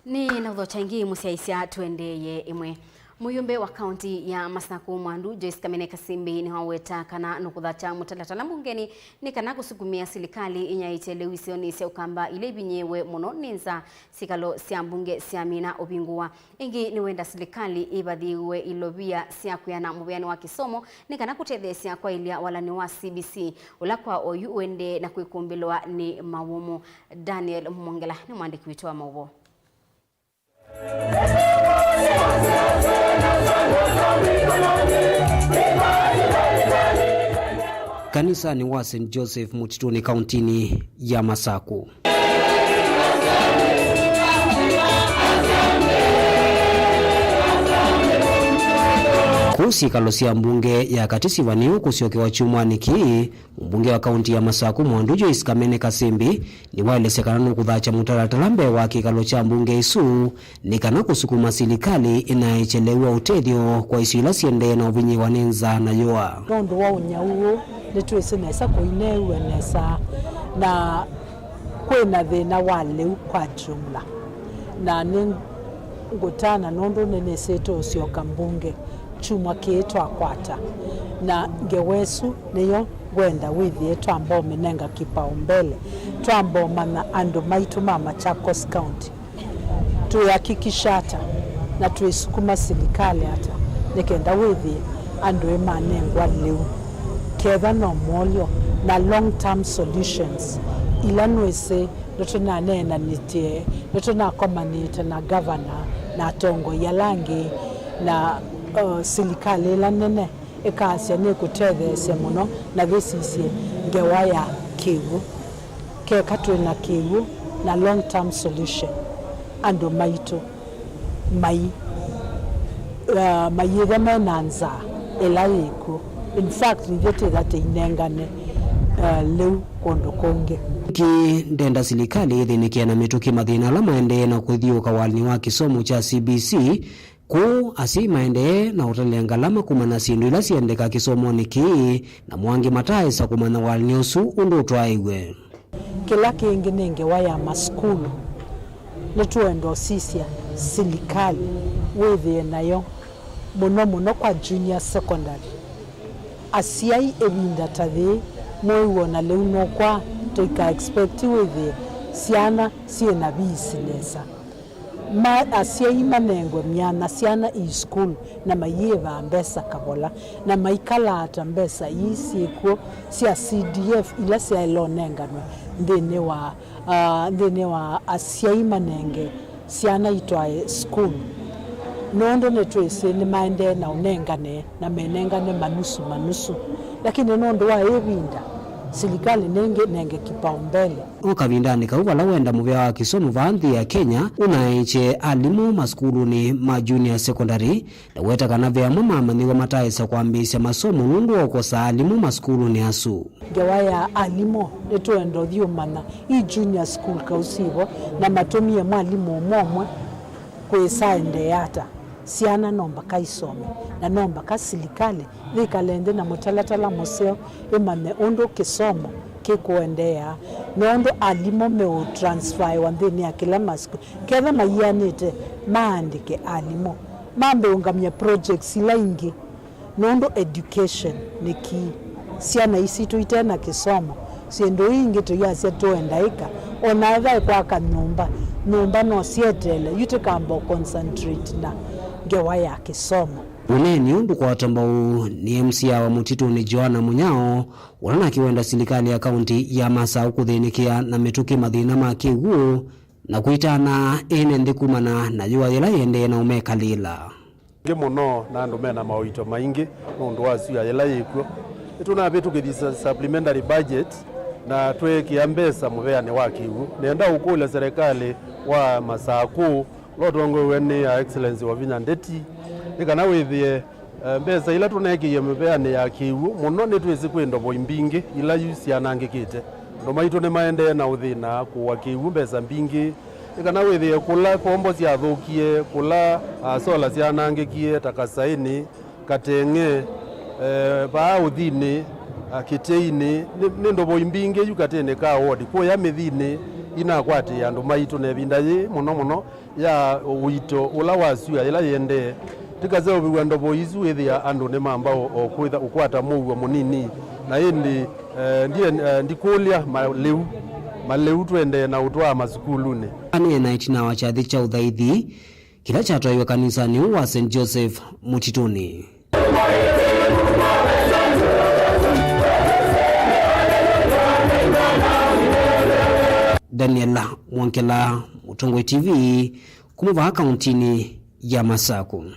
Nĩ na ũthokya ĩngĩ mũsyaĩĩsya tũendeeye ĩmwe. Mũyũmbe wa kaunti ya Masakũ Mwandu, Joyce Kamene Kasimbi, nĩwaweta kana nũkũthatya mũtalatala mbungenĩ nĩ kana kũsukumĩa silikalĩ ĩnyaĩĩkye lĩu isionĩ sya Ũkamba ila ivinyĩĩwe mũno nĩ nza syĩkalo sya mbunge syamina ũvingũwa. Ĩngĩ nĩwenda silikalĩ ĩvathĩĩwe ilovia sya kwĩana mũvĩanĩ wa kĩsomo nĩ kana kũtetheesya kwaĩlya walani wa C B C, ũla kwa oyu ũendee na kwĩkũmbĩlwa nĩ mawũmũ. Daniel Mwongela nĩ mwandĩki witũ wa maũvoo. Kanisanĩ wa Saint Joseph Mũtitũnĩ kauntinĩ ya Masakũ. Kũu syĩkalo sya mbunge ya Katĩ sivaniwe kũsyokewa kyumwanĩ kĩĩ, mũmbunge wa kaunti ya Masakũ Mwandu Joyce Kamene Kasimbi nĩwaelesya kana nũkũthakya mũtalatala mbee wa kĩkalo kya mbunge ĩsu nĩ kana kũsukuma silikalĩ ĩnaĩkye lĩu wa ũtethyo kwa isio ila siendee na ũvinyĩĩwa nĩ nzaa na yũa. Nũndũ wa ũnyau ũũ, nĩtwĩsĩ nesa kũineew'a nesa na kwĩ na thĩna wa lĩu kwa jumla, na nĩngũtana nũndũ nĩnĩsĩte ũsyoka mbunge kyumwa kĩĩ twakwata, na ngewa ĩsu nĩyo ngwenda wĩthĩe twamba ũmĩnenga kipaumbele, twamba ũmanya andũ maitũ ma Machakos County. Twĩhakikisha ata na twĩsukuma silikalĩ ata nĩ kenda wĩthĩe andũ ĩmanengwa lĩu ketha no mwolyo na long term solutions ila nwĩsĩ nĩtũnaneenanĩtye, nĩtũnakomanĩte na gavana na atongoi ala angĩ na, uh, silikalĩ ĩla nene ĩkasya nĩkũtetheesya mũno na yĩsisye ngewa ya kĩw'ũ. Keka twĩ na kĩw'ũ na long term solution, andũ maitũ mai, uh, mayĩthwa me na nzaa ĩla yĩkw'o. In fact, ithyĩ twĩtha tũinengane, uh, lĩu kũndũ kũngĩ. Kĩ ndenda silikalĩ ĩthĩnĩkĩe na mĩtũkĩ mathĩna ala maendee na kũthiũũka walinĩ wa kĩsomo kya C B C, kũu asyai maendee na ũtalĩa ngalama kumana na syĩndũ ila siendeka kĩsomonĩ kĩĩ, namo angĩ mataaĩsa kũmanya walinĩ ũsu ũndũ ũtwaĩwe. Kĩla kĩngĩ nĩ ngewa ya masukulu. Nĩtũenda ũsisya silikalĩ wĩthĩe nayo mũno mũno kwa junior secondary. Asyai ĩvinda ta yĩĩ, mwei wona lĩu nũkwaa, tũika expect wĩthĩe syana syĩ na viisi nesa. Ma, asyai manengwe myanya syana i sukulu na mayĩvaa mbesa kavola, na maikalaa ta mbesa ii syĩkw'o sya C D F ila syaĩle ũnenganwe nthĩnĩ wa, ah, nthĩnĩ wa asyai manenge syana itwae sukulu, nũndũ nĩtwĩsĩ nĩmaendee na ũnengane na menengane manusu manusu, lakini nũndũ wa ĩvinda, silikalĩ nĩngĩ nenge kipaumbele. O kavindanĩ kau vala wenda mũvea wa kĩsomo vaa nthĩ ya Kenya ũnaĩkye alimũ masukulunĩ ma junior secondary, na weta kana ve amwe ma amanyĩw'a mataaĩsa kwambĩĩsya masomo nũndũ wa ũkosa alimũ masukulunĩ asu. Ngewa ya alimũ nĩtũenda ũthi ũmanya i junior school kau sivo, na matũmie mwalimũ ũmwe ũmwe kwĩsa endee ata. Syana no mbaka isome, na no mbaka silikalĩ yĩkale nthĩ na mũtalatala mũseo ĩmanye ũndũ kĩsomo kĩkũendeea, na ũndũ alimũ meũtransfaiwa nthĩnĩ ya kĩla masukulu. Ketha maianĩte, maandĩke alimũ, mambe ũngamya projects ila ingĩ. Nũndũ education nĩ key. Syana ii sitũ ite na kĩsomo, syĩndũ ii ingĩ tũyasya tũenda ĩka, o na etha ĩkwaka nyũmba, nyũmba no syeteele, yu tũkamba ũ concentrate na ngewa ya kĩsomo. Ũneeni ũndũ kwata mbau nĩ M C A wa Mũtitũnĩ Joanna Mũnyao, ũla nake wenda silikalĩ ya kaunti ya Masaũ kũthĩnĩkĩa na mĩtũkĩ mathĩna ma kĩw'ũ, na kwĩtana ene nthĩ kumana na yũa yĩla yĩendee na ũmekalĩla. Ĩngĩ mũno na andũ mena maũito maingĩ nũndũ wa syũa yĩla yĩkw'o. Nĩtũnavĩtũkĩthya supplementary budget na tweekĩa mbesa mũveanĩ wa kĩw'ũ. Nĩenda ũkũlya serĩkalĩ wa Masakũ ũla ũtongoew'e nĩ Her Excellency Wavinya Ndeti nĩ kana wĩthĩe, eh, mbesa ila tũneekĩie mĩveanĩ ya kĩw'ũ mũno, nĩtwĩsĩ kwĩ ndovoi mbingĩ ila yu syanangĩkĩte. Andũ maitũ nĩmaendee na ũthĩna kũũa kĩw'ũ mbesa mbingĩ. Nĩ kana wĩthĩe kũla pombo syathũkie, kũla, ah, sola syanangĩkie ta Kasaĩnĩ, Kateng'e, eh, vaa ũthinĩ, ah, Kĩtĩinĩ, nĩ, nĩ ndovoi mbingĩ yu katĩnĩ ka ward kũya mĩthinĩ inakwatĩĩa andũ maitũ, na ĩvinda yĩĩ mũno mũno ya ũito ũla wa syũa yĩla yĩendee. Tĩkaseũvĩw'a ndovoi isu, wĩthĩa andũ nĩmamba o, o kwĩtha, ũkwata mũuo mũnini, na ĩndĩ, eh, ndie, eh, ndikũlya malĩu, malĩu tũendee na ũtwaa masukulunĩ. Anĩe na ĩtina wa kyathĩ kya ũthaithi kĩla kyatwaiwe kanisanĩ ũũ wa Saint Joseph Mũtitũnĩ. Daniel Mwongela, Mũtongoi T V, kuma vaa kauntinĩ ya Masakũ.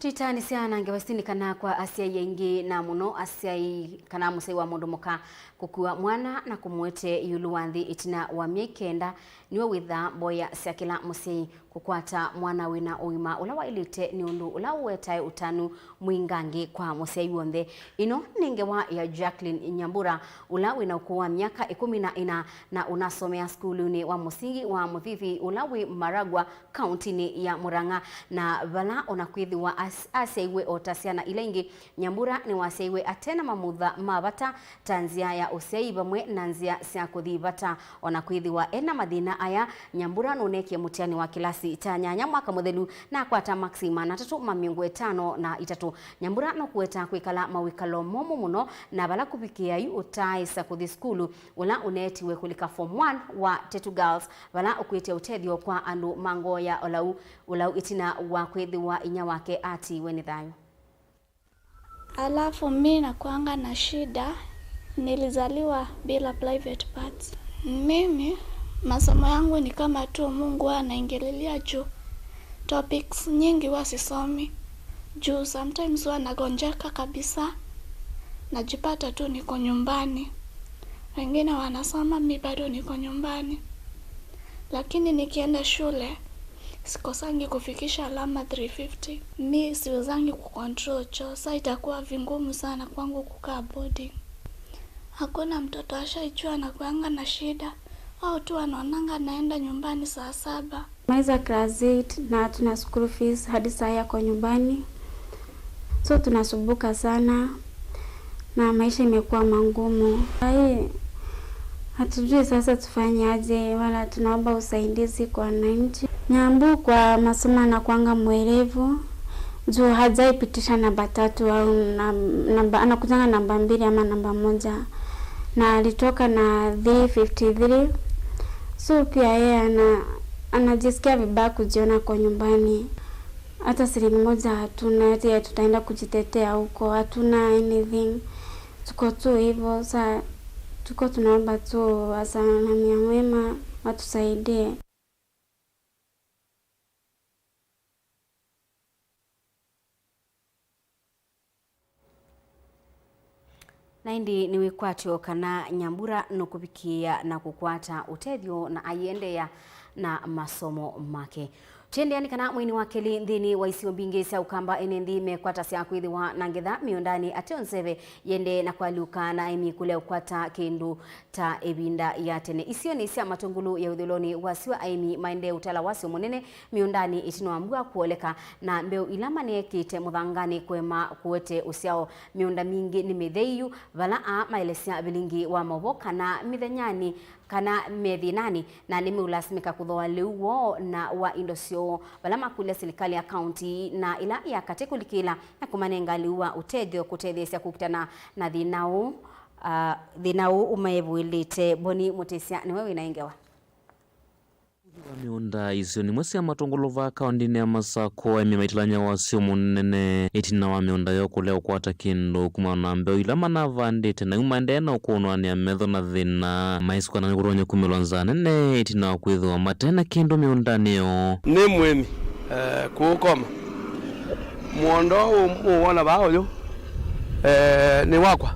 Twĩtaanĩsya na ngeva sitini kana kwa asyai aingĩ, na mũno asyai kana mũsyai wa mũndũ mũka kũkua mwana na kũmũete ĩũlũ wa nthĩ ĩtina wa myei kenda, nĩwe wĩthaa mboya sya kĩla mũsyai kũkwata mwana wĩna ũima ũla waĩlĩte, nĩ ũndũ ũla ũetae ũtanu mwingangĩ kwa mũsyai w'onthe. Ĩno nĩ ngewa ya Jacqueline Nyambura, ũla wĩna ũkũũ wa myaka ĩkũmi na ĩna na ũnasomea sukulunĩ wa mũsingi wa Mũthithi ũla wĩ Maragua, kauntinĩ ya Murang'a, na vala ona kwĩthĩwa as-, asyaiwe o ta syana ila ingĩ, Nyambura nĩwasyaiwe ate na mamutha ma vata ta nzĩa ya ũsyai vamwe na nzĩa sya kũthi vata. Ona kwĩthĩwa e na mathĩna aya, Nyambura nũneekie mũtiani wa kĩlasi kya nyanya mwaka mũthelu na akwata maksi maana atatũ ma mĩongo ĩtano na itatũ. Nyambura nũkũweta kwĩkala mawĩkalo momũ mũno, na vala kũvikĩa yu ũtaaĩsa kũthi sukulu, ũla ũneetiwe kũlika form one wa Tetu Girls, vala ũkwĩtya ũtethyo kwa andũ ma ngoo ya ũlau, ũlau ĩtina wa kwĩthĩwa inyia wake atiiwe nĩ thayũ. Alafu mi nakuanga na shida, nilizaliwa bila private parts. Mimi, masomo yangu ni kama tu Mungu anaingililia juu. Topics nyingi huwa sisomi. Juu sometimes huwa nagonjeka kabisa. Najipata tu niko nyumbani. Wengine wanasoma, mi bado niko nyumbani. Lakini nikienda shule, sikosangi kufikisha alama three fifty. Mi siwezangi kucontrol choo, sa itakuwa vingumu sana kwangu kukaa boarding. Hakuna mtoto ashaijua anakuanga na shida, au tu anaonanga naenda nyumbani saa saba. Maliza class eight na hatuna school fees, hadi saa hii ako nyumbani. So tunasumbuka sana na maisha imekuwa mangumu. Saa hii hatujui sasa tufanye aje, wala tunaomba usaidizi kwa wananchi. Nyambu kwa masomo anakuanga mwerevu, juu hajaipitisha namba tatu au nam-, namba, anakujanga namba mbili ama namba moja. Na alitoka na three fifty three. So pia yeye ana-, anajisikia vibaya kujiona kwa nyumbani. Hata shilingi moja hatuna, ati tutaenda kujitetea huko, hatuna anything. Tuko tu hivyo, sa tuko tunaomba tu wasamaria mwema watusaidie. Na ĩndĩ nĩ wĩkwatyo kana Nyambura nũkũvikĩĩa na kũkwata ũtethyo na aiendeea na masomo make. Tũiendeea nĩ kana mweinĩ wa kelĩ nthĩnĩ wa isio mbingĩ sya Ũkamba, ene nthĩ mekwatasya kwĩthĩwa na ngetha mĩũndanĩ ateo nzeve yĩendee na kwalyũka na aĩmi kũlea ũkwata kĩndũ ta ĩvinda ya tene. Isionĩ sya Matũngũlũ ya ũthũĩlonĩ wa syũa, aĩmi maendee ũtala wasyo mũnene mĩũndanĩ ĩtina wa mbua kwoleka, na mbeũ ila maneekĩte mũthanganĩ kũema kũete ũsyao. Mĩũnda mingĩ nĩ mĩthei yu, vala aa maelesya vilingi wa maũvoo kana mĩthenyanĩ kana me thĩnanĩ, na nĩmeũlasimĩka kũthooa lĩu woo na wa indo syoo, vala makũlya silikalĩ ya kaunti na ĩla ya katĩ kũlikĩla na kũmanenga lĩu wa ũtethyo kũtetheesya kũkitana na thĩna ũũ, ah, thĩna ũũ ũmevũĩlĩte. Boni Mũtĩsya nĩwe wĩna ĩ ngewa. Wa mĩũnda isionĩ imwe sya Matũngũlũ vaa kaũndĩnĩ ya Masakũ, aĩmi maitalany'a wasyo mũnene ĩtina wa mĩũnda yoo kũlea ũkwata kĩndũ kumana na mbeũ ila manavandĩte, na yu maendee na ũkũnwanĩa metho na thĩna maisũkana nĩ kũtonya kumĩlwa nzaa nene ĩtina wa kwĩthĩwa mate na kĩndũ mĩũndanĩ yoo. Nĩ mũĩmi, eh, kũũkoma. Mũũnda ũũ mũwona vaa ũyũ, eh, nĩ wakwa.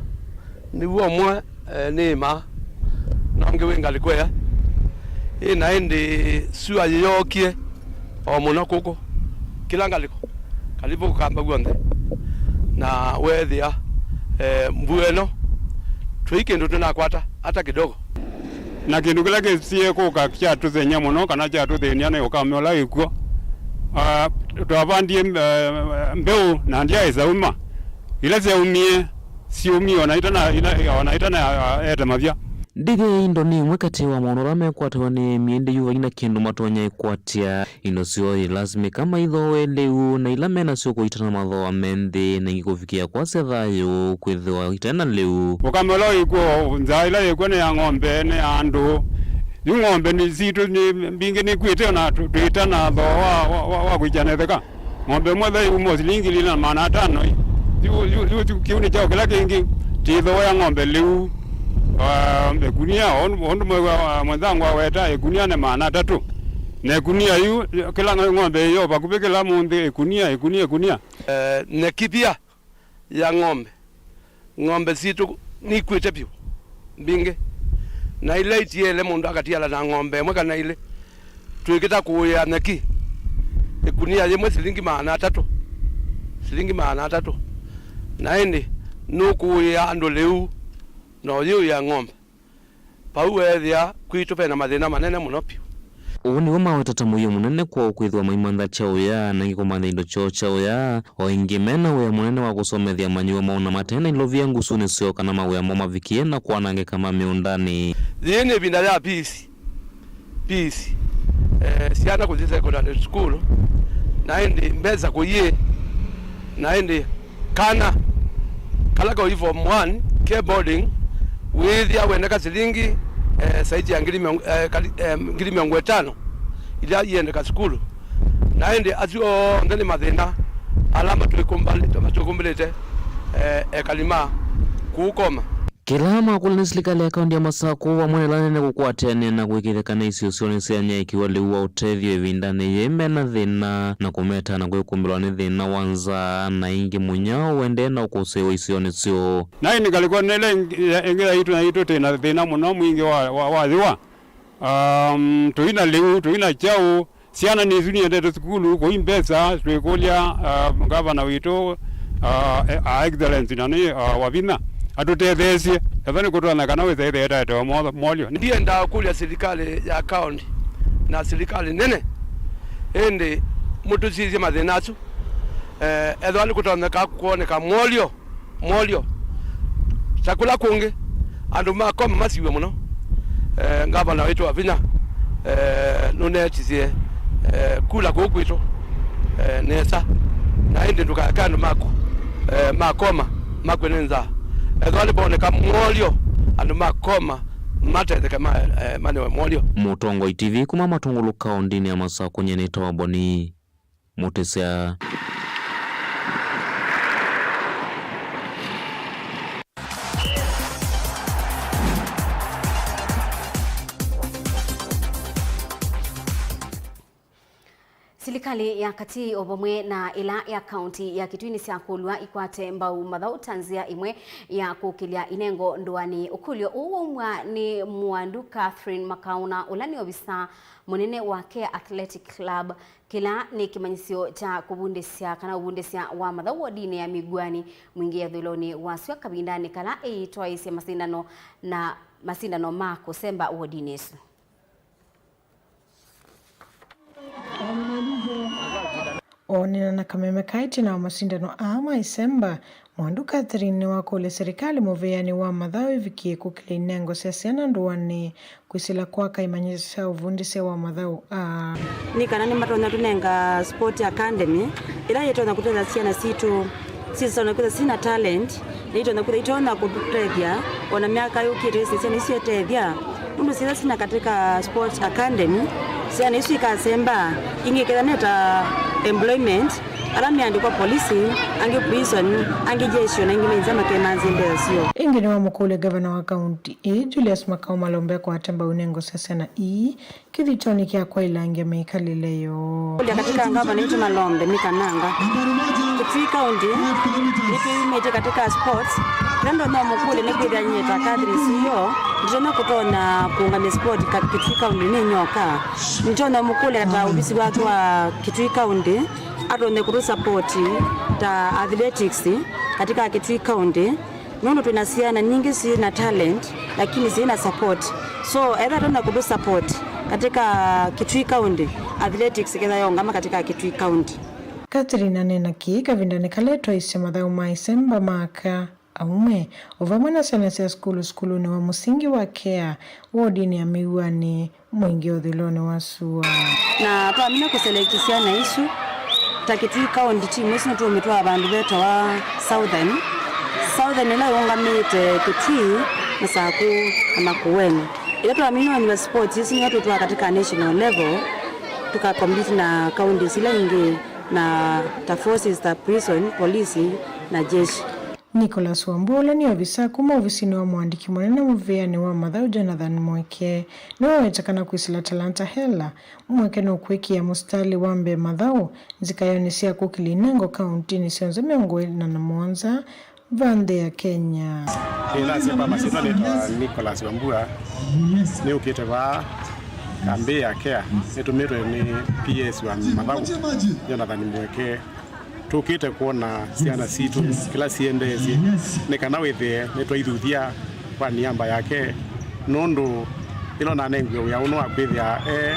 Nĩw'o ũmwe, eh, nĩĩmaa, na ũngĩ wĩ ngalĩko ĩya. Ĩ na ĩndĩ syũa yĩyookie o mũno kũkũ, kĩla ngalĩko, kalivũ kamba w'onthe. Na weethĩa, eh, mbua ĩno, tũi kĩndũ tũnakwata ata kidogo. Na kĩndũ kĩla kĩsie kũka kyatũthĩny'a mũno kana kyatũthĩny'a nĩ ũkame ũla wĩ kw'o. Ah, twavandie, eh, mbeũ na ndyaĩsa uma. Ila syaumie, syũmie ona itana, ila, ona itana, ah, ete mavya. Ndĩthya ya indo nĩ ĩmwe katĩ wa maũndũ ala mekwatĩwa nĩ aĩmi, ĩndĩ yu vai na kĩndũ matonya ĩkwatya. Indo syoo ilasimĩka maithooe lĩu, na ila menasyo kũitana mathooa me nthĩ, na ingĩ kũvikĩa kwasya thayũ kwĩthĩwa ite na lĩu. Ũkame ũla wĩ kw'o, nzaa ĩla yĩ kw'o nĩ ya ng'ombe, nĩ ya andũ. Yu ng'ombe nĩ sitũ, nĩ mbingĩ nĩkw'ĩte, ona tũ-, twĩtana thooa wa, wa, wa, wa kwĩkya netheka. Ng'ombe ĩmwe thai uma silingi ngili na maana atano. Yu, yu, yu, yu, kĩu nĩ kyaũ kĩla kĩngĩ? Tĩthooa ng'ombe lĩu, ah, ĩkunia, o ũndũ, o ũndũ mwe-, wa, wa mwenzangu aweta, ĩkunia nĩ maana atatũ. Na ĩkunia yu, kĩla ng'ombe ĩyo vakuvĩ kĩla mũnthĩ, ĩkunia, ĩkunia, ĩkunia. Eh, nyeki pia ya ng'ombe. Ng'ombe sitũ nikwĩte vyũ, mbingĩ. Na ila itiele mũndũ akatiala na ng'ombe ĩmwe kana ilĩ. Twĩkĩta kũĩa nyeki, ĩkunia yĩmwe silingi maana atatũ. Silingi maana atatũ. Na ĩndĩ nũkũĩa andũ lĩu, na ũyĩũĩa ng'ombe. Vau weethĩa kwitũ ve na mathĩna manene mũno vyũ. Ũu nĩw'o maweta ta mũio mũnene kwoo kwĩthĩwa maimantha kyaũya, na ĩngĩ kũmantha indo kyoo kyaũya, o ĩngĩ me na wĩa mũnene wa kũsomethya amanyĩw'a moo na mate na ilovia ngusunĩ syoo kana mawĩa moo mavikie na kwanangĩka ma mĩũndanĩ. Yĩĩ nĩ ĩvinda ya peace. Fees, eh, syana kũthi secondary school, na ĩndĩ mbesa kũyĩ, na ĩndĩ kana kala kaũi form one ke boarding, wĩthĩa wendeka silingi, eh, saiti ya ngili mĩongo, eh, kali-, eh, ngili mĩongo ĩtano ila iendeka sukulu, na ĩndĩ asu onthe nĩ mathĩna ala matwĩkũmbalĩte, matwĩkũmbĩlĩte, eh, ekali ma kũu Koma. Kĩla makũlya nĩ silikalĩ ya kaũntĩ ya Masakũ vamwe na ĩla nene kũkwatĩanĩa na kũĩkĩĩthya kana isio syoo nĩsyanyaĩĩkĩwa lĩu wa ũtethyo ĩvindanĩ yĩĩ me na thĩna, na kũmeta na kwĩkumbĩlwa nĩ thĩna wa nzaa na ingĩ mũnyao ũendee na ũkũsĩĩwa isionĩ syoo. Na ĩndĩ ngalĩkonĩ ĩla ĩngĩ, ĩngĩ yaitũ, na itũ twĩ na thĩna mũno mwingĩ wa, wa, wa yũa. Um, tũi na lĩu, tũi na kyaũ, syana nĩ isu niendete sukulu, kũi mbesa, twĩkũlya, uh, ngavana witũ, uh, a Excellency na nĩ, uh, wa vinya, atũtetheesye, ethwa nĩ kũtonya kana wĩsa ĩthe etaete wa mo-, molyo. Ndiendaa kũlya silikalĩ ya kaũntĩ na silikalĩ nene, ĩndĩ mũtũsisye mathĩna asu, eh, ethwa nĩ kũtonyeka kwoneka molyo. Molyo. Ta kũla kũngĩ, andũ ma Koma masiw'e mũno. Eh, ngavana witũ wa vinya, eh, nũneetisye, eh, kula kũu kwitũ, eh, nesa. Na ĩndĩ ndũkaeke andũ maku, eh, ma Koma makw'e nĩ nzaa. Ethĩwa nĩvoneka molyo, andũ ma Koma matetheke ma, eh, manewe molyo. Mũtongoi T V kuma Matũngũlũ kaũntĩnĩ ya Masakũ, nyie nĩtawa Boni Mũtĩsya. Silikalĩ ya katĩ o vamwe na ĩla ya kaũntĩ ya Kitui nĩsyakũlw'a ikwate mbau mathaũ ta nzĩa ĩmwe ya kũkĩlya inengo ndũanĩ. Ũkũlyo ũũ waumw'a nĩ Mwandu Catherine Makauna, ũla nĩ ovisa mũnene wa Care Athletic Club, kĩla nĩ kĩmanyĩsyo kya kũvundĩsya kana ũvundĩsya wa mathaũ wodinĩ ya Miguani, mwingĩ ĩthũĩlonĩ wa sua kavindanĩ kala ĩitwaĩĩsya masindano na masindano ma kũsemba wodinĩ ĩsu. Oonana na kameme ka ĩtina wa masindano aa ma ĩsemba, Mwandu Catherine nĩwakũlya silikalĩ mũvĩanĩ wa mathaũ ĩvikĩe kũkĩlya inengo sya syana ndũanĩ kwĩsĩla kwaka imanyĩsyo sya ũvundĩsya wa mathaũ aa. Nĩ kana nĩmatonya tũnenga sport academy ĩla yĩtonya kũtethya syana sitũ syĩsĩtonya kwĩthwa syĩna talent, na itonya kwĩthwa itonya kũtũtethya ona myaka yũkĩte, ĩsĩ syana isu syetethya, nũndũ syĩthwa syĩna katika sport academy, syana isu ikasemba, ingĩ ĩkethwa neta employment, ala meandĩkwa polisi, angĩ prison, angĩ jeshi, ona ingĩ mainzya makemanzĩ mbesa syoo. Ĩngĩ nĩwamũkũlya ngavana wa kaũntĩ ĩĩ, Julius Makau Malombe, akwate mbau inengo sya syana ii kĩthitonĩ kya kwaĩlangya mĩkalĩle yoo. Kũlya katika ngavana witũ Malombe nĩ kananga. Kitui County nĩtwĩyumĩtye katika sports. Kĩla ndonya ũmũkũlya nĩ kwĩthĩa nyie ta Catherine C E O, nditonya kũtonya kũũngamya sport ka Kitui County nĩ nyoka. Nitonya ũmũkũlya ta ovisi wake wa Kitui County atonye kũtũsapoti ta athletics katika Kitui County. Nũndũ twĩna syana nyingĩ syĩna talent, lakini syĩna support. So, ethĩwa twĩna kũtũ support katika Kitui County, athletics ĩkethĩwa yaũngama katika Kitui County. Catherine aneena kĩĩ kavindanĩ kala etwaĩsye mathaũ ma ĩsemba ma aka, aũme, o vamwe na syana sya sukulu sukulunĩ wa mũsingi wa Care, wodinĩ ya Mĩuanĩ, mwingĩ ũthũĩlonĩ wa sua. Na twamina kũselect syana isu, ta Kitui County, timu isu nĩtũũmĩtwaa vandũ vetawa Southern. Southern ĩla yũngamĩte Kitui, Masakũ na Makueni. Ĩla twamina ũnyuwa sports isu nĩyo tũtwaa katika national level, tũka compete na counties ila ingĩ na ta forces ta prison, polisi na jeshi. Nicholas Wambua, ũla nĩ ovisa kuma ovisinĩ wa mũandĩki mũnene mũvĩanĩ wa mathaũ Jonathan Mweke, nĩwaweta kana kwĩsĩla Talanta Hela, Mweke nũkwĩkĩa mũsitalĩ wa mbee mathaũ nzikaĩonĩ sya kũkĩlya inengo kaũntĩnĩ syonthe mĩongo ĩna na mũonza va nthĩ ya Kenya. Ĩĩ, nasye kwa masyĩtwa nĩtawa Nicholas Wambua, nĩũkĩte vaa kambĩ ya care nĩtũmĩtwe nĩ P S wa mathaũ Jonathan Mweke. Tũkĩte kwona syana sitũ kĩla siendeesye, nĩ kana wĩthĩe nĩtwaithuthya kwa niamba yake, nũndũ ĩla ũnanengiwe wĩa ũno wa kwĩthĩa e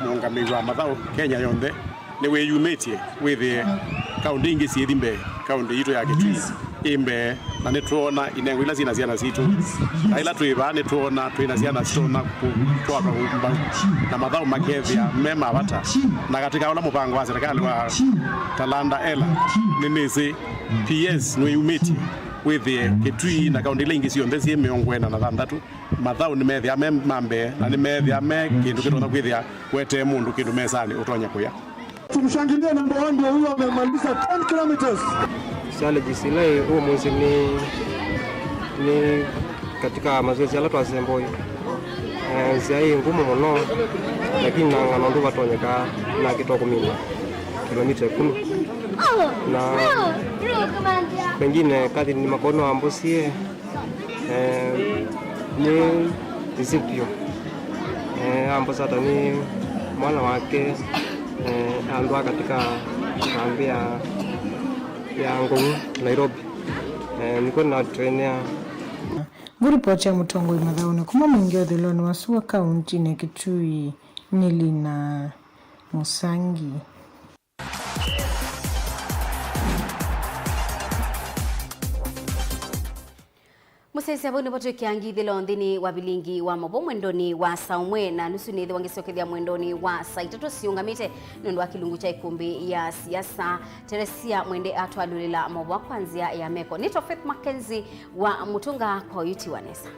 mũũngamĩi wa mathaũ Kenya yonthe, nĩwĩyumĩtye wĩthĩe kaũntĩ ingĩ syĩthi mbee, kaũntĩ yitũ ya Kitui ĩ mbee, na nĩtwoona inengo ila syĩ na syana sitũ. Na ĩla twĩ vaa, nĩtwoona twĩ na syana sitonya kũtwatwa mbau, na mathaũ makethĩa me ma vata. Na katĩ ka ũla mũvango wa serikali wa Talanta Ela, nĩnĩsĩ P S nĩwĩyumĩtye wĩthĩe Kitui na kaũntĩ ila ingĩ syonthe syĩ mĩongo ĩna na thanthatũ, mathaũ nĩmethĩa me ma mbee, na nĩmethĩa me kĩndũ kĩtonya kwĩthĩa wetee mũndũ kĩndũ mesanĩ ũtonya kũya. Tumshangilie namba one, ndio huyo amemaliza ten kilometers. Challenges ila ĩ ũmũnthĩ nĩ, nĩ katika mazoezi ala twasemboi. Eh, nzĩa ĩ ngumu mũno, lakini na ng'ano ndũ vatonyeka na kĩtwa kũmina kilomita ikũmi. Na pengine kathi nĩ makono ambosie, eh, nĩ Ezekiel. Eh, ambosata nĩ mwana wake, eh, andũ a katika kambĩ ya, ya Ngong'u, Nairobi. Eh, nĩkw'o na trainea. Ngũripoti ya mũtongoi mathaũnĩ kuma mũingĩ ũthũĩlonĩ wa sua kaũntĩnĩ ya Kitui nĩ Lina Mũsangi. Mũsyaĩĩsya, vau nĩvo twĩkĩa ngithĩlo nthĩnĩ wa vilingi wa maũvoo mwendonĩ wa saa ũmwe na nusu. Nĩthĩwa ngĩsyokethya mwendonĩ wa saa itatũ siũngamĩte nũndũ wa kĩlungu kya ĩkũmbĩ ya siasa. Teresia Mwende atwalũlĩla maũvoo kwa nzĩa ya meko. Nĩtwa Faith Mackenzie wa Mũtũnga kwa ũyuti wa nesa.